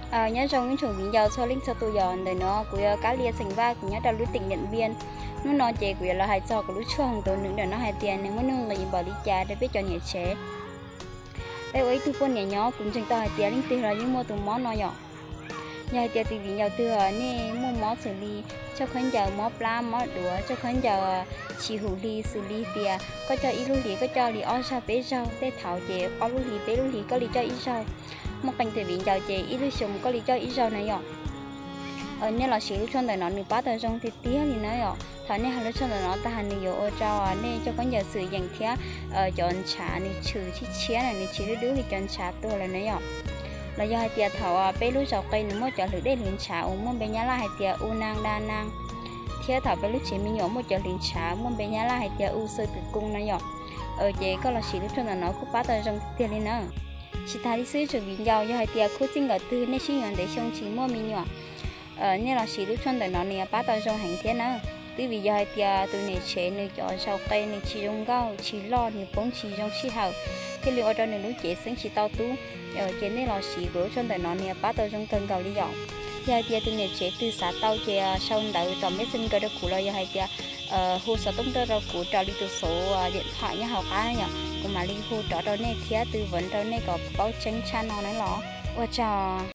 Nyob zoo ib tsoom viv ncaus txhua leej txhua tus yom, ntawm no kuv yog Kab Lia xeem Vaj, kuv nyob rau lub teem Diam Npiaj. Hnub no ces kuv yuav los hais txog kuv lub tshuaj hais tus nws ntawm no hais tias nws muaj nuj nqis npaum li cas rau peb cov niam tsev. Peb ua ib tug poj niam nyob kuv ntseeg tau hais tias leej twg los yeej muaj tus mob no yom. Yog hais tias tus viv ncaus twg nej muaj mob xws li tshav khaub ncaws, mob plab, mob duav, tshav khaub ncaws tsis hum hli, xws li tias koj coj ib lub hlis koj coj li ob zaug peb zaug, tej thaum ces ob lub hlis peb lub hlis koj li coj ib zaug. Muaj qee tus viv ncaus ces ib lub xyoo koj li coj ib zaug na yom. Nej los siv lub tshuaj ntawm no nws pab tau zoo tiag tiag li na yom. Thaum nej hais lub tshuaj ntawm no tag nws yuav ua rau nej tshav khaub ncaws xwm yeem thiab cov ntshav nws tshwm tshiab tshiab na, nws tsis dub dub li cov ntshav tuag lawm na yom. Los yog hais tias thaum peb lub zau qe nws muaj cov hlwv dej hlwv ntshav uas muaj npe nyab laj hais tias u nang da nang, thiab thaum peb lub tsev me nyuam muaj cov hlwv ntshav muaj npe nyab laj hais tias u xwm twm koo no yom, ces koj los siv lub tshuaj ntawm no kuj pab tau zoo tiag li na. Tsis tas li xwb tsoom viv ncaus, yog hais tias khub txij nkawm twg nej sib yuav ntev xyoo tsis muaj me nyuam, nej los siv lub tshuaj ntawm no nws yuav pab tau zoo heev thiab na. Twb vim yog hais tias tus niam tsev nws cov zau qe nws tsis zoo nkauj, tsis loj, nws poob tsis zoo sij hawm, thiaj li ua rau nws lub cev xeeb tsis tau tub. Ces nej los siv kuv lub tshuaj ntawm no nws yuav pab tau zoo kawg nkaus li yom. Yog hais tias tus niam tsev twg xav tau ces sau ntawv tom Messenger rau kuv los yog hais tias hu xov tooj tuaj rau kuv raws li tus xuv diam thom nyob hauv qab yom, kuv mam li hu rov rau nej thiab tư vấn rau nej kom paub tseeb tshaj no na los. Ua tsaug.